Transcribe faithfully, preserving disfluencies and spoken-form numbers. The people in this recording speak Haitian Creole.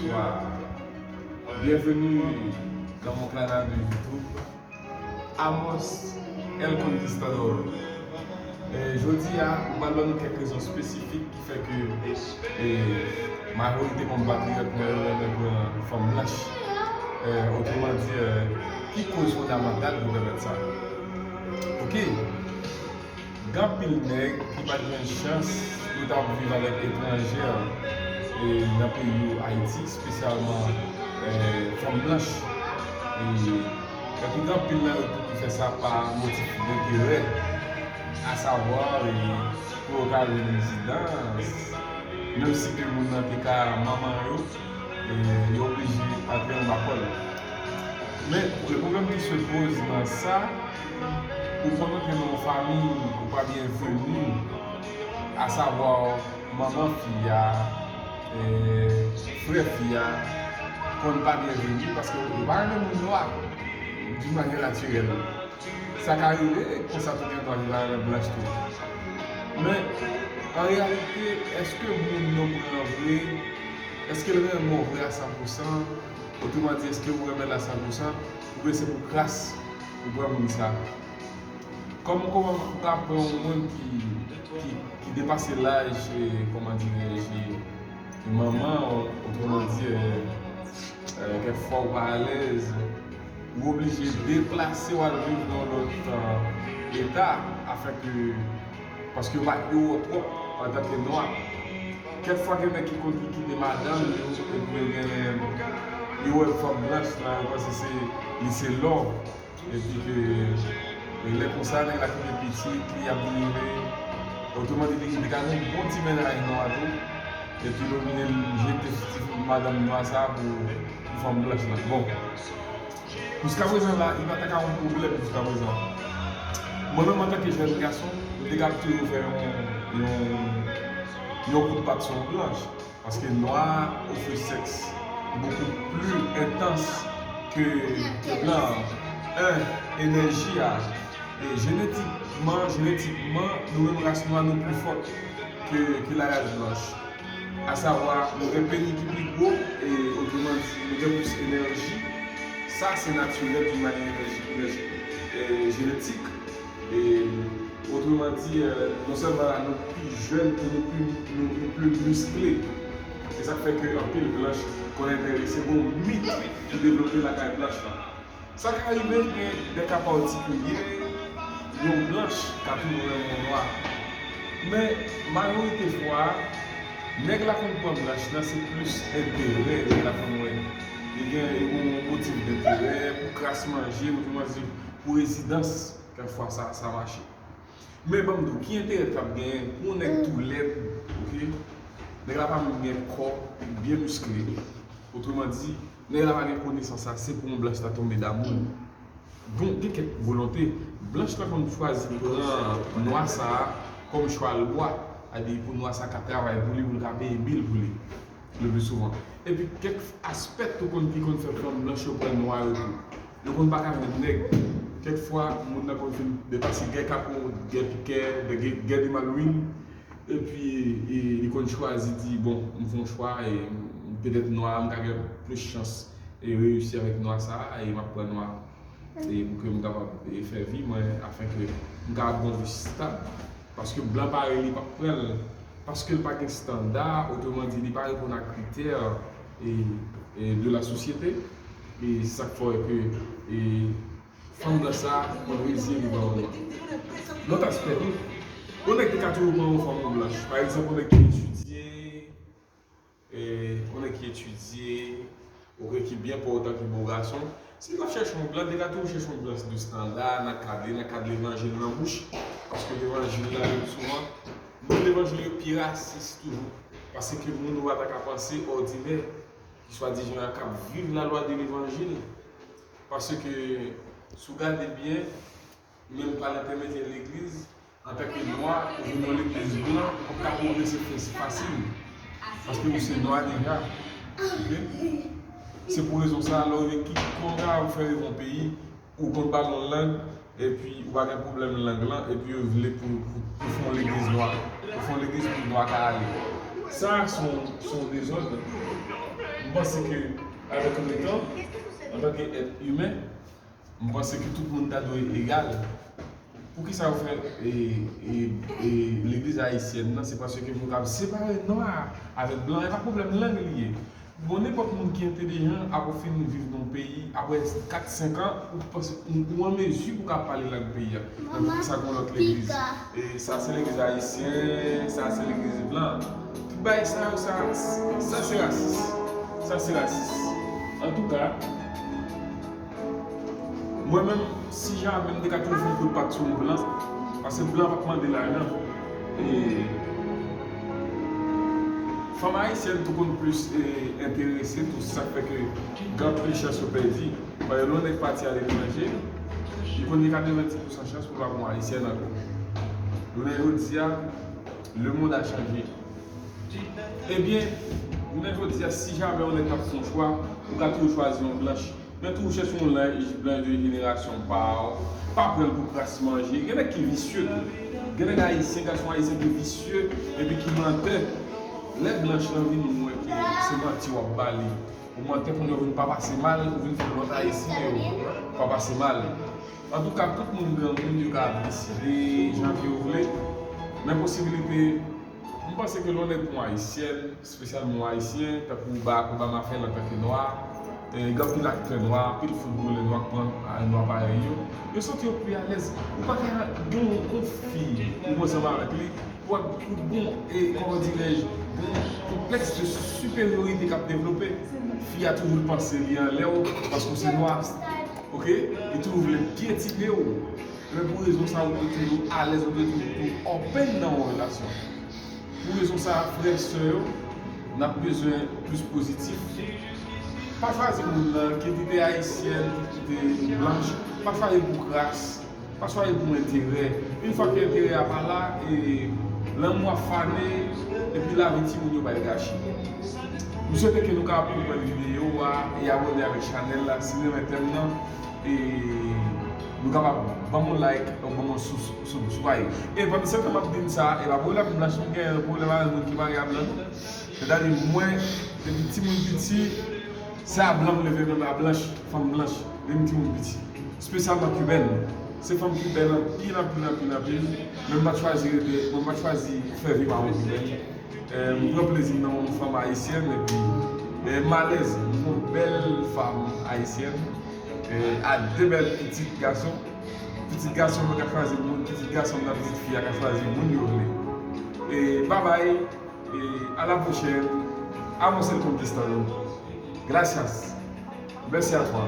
Bonsoir. Bienvenue dans mon canal de YouTube, Amos El Conquistador. E jodi a, m pral ban nou kèk rezon espesifik ki fè ke e, majorite konpatriyòt mwen yo renmen pran fanm blanch. E, otreman di, e, ki koz fondamantal ki pèmèt sa? Ok. Gen anpil nèg ki pa t jwenn chans pou ta viv avèk etranjè e, nan peyi yo, Ayiti, espesyalman e, fanm blanch. E, epi gen anpil nan yo tou ki fè sa pa motif denterè, asavwa e, pou yo ka jwenn rezidans, menm si ke moun nan te ka manman yo, e, yo oblije antre anba kò l. Men, le pwoblèm ki se poze nan sa, ou konn antre nan yon fanmi, ou pa byenveni, asavwa manman fi a, e, frè fi a, konn pa byenveni, paske yo pa renmen moun nwa, d'une manière naturelle. Sa ka rive, konsa tou gen dwa gen blanch tou. Men, an reyalite, èske moun nan pran vre? Èske l renmen w vre a san pou san? Otreman di, èske ou renmen l a san pou san? Oubyen se pou kras ou pran moun sa? Kòm, kòman ou ka pran yon moun ki, ki, ki depase laj, e, kòman dirèj, e, manman, otreman di, e, e, kèk fwa ou pa alèz, ou oblije deplase w al viv nan yon lòt, e, eta, afin ke, paske yo pa, yo wè w twòp antanke nwa. Kèk fwa gen nèg ki konn ki kite madanm yo, epi yo gen, yo wè fanm blanch la, yo panse se, li se lò. Epi ke, e, lè konsa, nèg la kite pitit li ap derive. Otreman di, li te ka gen yon bon ti mennaj nwa tou. Epi l oblije l jete ti madanm nwa sa pou, pou fanm blanch la. Bon. Jiskaprezan la, li pa ta ka yon pwoblèm jiskaprezan. Mwen menm, antanke jèn gason, m te ka toujou fè yon, yon, yon kout pat sou yon blanch. Paske nwa ofri sèks beaucoup plus intense que, que blanc. En, enèji a, e jenetikman, jenetikman, nou menm ras nwa, nou pli fò ke, ke la ras blanch. Asavwa, nou gen peni ki pi gwo, e otreman di, nou gen plis enèji. Sa, se natirèl, d'une manière énergie, énergie, e jenetik. E, otreman di, e, non sèlman nou pi jèn, men nou pi, nou, nou pi miskle. Se sa k fè ke anpil blanch konn enterese, gon mit ki devlope lakay blanch la. Sa ka rive gen de ka patikilye, yon blanch ka toujou renmen yon nwa. Men, majorite fwa, nèg la konn pran blanch lan, se plis enterè nèg la konn wè. Li gen yon motif denterè pou kras manje, otreman di, pou rezidans, kèk fwa sa, sa mache. Men ban m di w, ki enterè k ap genyen pou yon nèg tou lèd, ok? Nèg la pa menm gen kò, byen miskle. Otreman di, nèg la pa gen konesans ase pou yon blanch ta tonbe damou l. Bon, gen kèk volonte, blanch la konn chwazi pran nwa sa a kòm chwal bwa, sètadi pou nwa sa a ka travay pou li, pou l ka peye bil pou li. Le pli souvan. Epi kèk aspè tou konn ki konn fè fanm blanch yo pran nwa yo tou. Yo konn pa ka jwenn nèg. Kèk fwa, moun nan konn fin depase gè kapon, gè pikè, gè, gè de malwin. Epi, e, li konn chwazi di, bon, m fè yon chwa, e, petèt nwa a, m ka gen plis chans, e, reyisi avèk nwa sa a, e m ap pran nwa a, e pou ke m kapab, e, fè vi mwen, afin ke m ka ap gon vi stab. Paske blan parèy li p ap pran l, paske l pa gen estanda, otreman di, li pa reponn a kritè, e, e, de la sosyete. E se sa k fè ke, e, fanm blanch sa a konn reziye li ba yon nwa. Lòt aspè tou, yon nèg te ka toujou pran yon fanm blanch. Pa egzanp, yon nèg ki etidye, e, yon nèg ki etidye, ok, ki byen pòtan, ki bo gason, si l t ap chèche yon blan, li te ka toujou chèche yon blan de estanda, nan kad li, nan kad levanjil nan bouch, paske levanjil la, le pli souvan, moun levanjil yo pi rasis toujou, paske moun ou pa ta ka panse òdinè, ki swadizan k ap viv lalwa de levanjil, paske si w gade byen, menm pa lentèmedyè legliz, antanke nwa, ou vin nan legliz blan, ou p ap ka pwogrese fasil. Paske ou se nwa deja. Ok? Se pou rezon sa a, lè w rive kikòm ou fè rive yon peyi, ou konn pale yon lang, epi ou pa gen pwoblèm lang lan, epi yo vle pou, pou, pou fè yon legliz nwa. Pou fè yon legliz pou nwa ka ale. Sa, se yon, se yon dezòd. M panse ke avèk letan, antanke èt imen, m panse ke tout moun ta dwe egal. Poukisa yo fè e, e, e, legliz ayisyèn nan? Se paske pou yo kab separe nwa avèk blan, e pa pwoblèm lang li ye. Bon, nenpòt moun ki entelijan, apre w fin viv nan yon peyi, apre kat, senk an, ou panse ou, ou an mezi pou w ka pale lang peyi a. Men poukisa gen yon lòt legliz? E sa se legliz ayisyen, sa se legliz blan. Tout bagay sa yo, sa, sa se rasis. Sa se rasis. Antouka, mwen menm, si jamè m te ka toujou fout kout pat sou yon blan, paske blan p ap mande lajan. E fanm ayisyèn tou konn plis e, enterese tou, se sa k fè ke gen anpil chans yo pèdi. Paske lè yon nèg pati aletranje, li konn gen katrevenndis pousan chans pou l pa gen yon ayisyèn ankò. Jounen jodi a, le monde a changé. Ebyen, jounen jodi a, si jamè yon nèg t ap fè yon chwa, ou ka toujou chwazi yon blanch. Men toujou chèche yon blanch, blanch de jenerasyon pa w. Pa pran l pou kras manje. Gen nèg ki visye tou. Gen nèg ayisyen, gason ayisyen ki visye epi ki mantè. Lè blanch lan vini, ou wè ke se manti w ap ba li. Ou mantè, kounye a ou vin pa pase mal, ou vin fè lòt ayisyen yo pa pase mal. Antouka, tout moun granmoun, yo ka deside jan ke yo vle, men posibilite, m panse ke lè w nèg pou yon ayisyèn, espesyalman yon ayisyen, tankou Barack Obama fè l antanke nwa, e, gen anpil aktè nwa, anpil foutbolè nwa k pran, a, nwa parèy yo, yo santi yo pi alèz. Ou pa ka gen yon, yon fi ou ansanm avèk li, pou, pou bon, e, kòman dirèj, bon konplèks de siperyorite k ap devlope. Fi a toujou panse li anlè w paske w se nwa. Oke? Li toujou vle pyetine w. Men pou rezon sa, ou dwe toujou alèz, ou dwe toujou open nan yon relasyon. Pou rezon sa, frè, sè yo, n ap bezwen plis pozitif. Pa chwazi moun nan, kit li te ayisyèn, kit li te blanch. Pa chwazi pou kras. Pa chwazi pou enterè. Yon fwa ke enterè a pa la, e, lanmou ap fane, epi lavi timoun yo bay gache. M swete ke nou kapab konprann videyo a e abòne avèk chanèl la si n renmen tèm nan. E nou kapab ban m yon like, ban m yon sou, sou, sou, sou, e pandan se tan m ap di n sa, e pa pwoblèm blanch m gen, pwoblèm avèk moun ki marye a blan non. Sètadi mwen, depi timoun piti, se a blan m leve, menm a blanch, fanm blanch, depi timoun piti. Espesyalman kibèn. Se fanm kibèn anpil, anpil, anpil, anpil. Men m pa t chwazi rete, mwen m pa t chwazi fè vi m a yon kibèn. E, m pran plezi m nan yon fanm ayisyèn, epi, e, m alèz, m yon bèl fanm ayisyèn, e, a de bèl pitit gason. Pitit gason mwen ka chwazi moun, pitit gason m nan pitit fi a ka chwazi moun yo vle. E, babay. Et à la prochaine. Avanse l konn distan nou. Gracias. Merci à toi.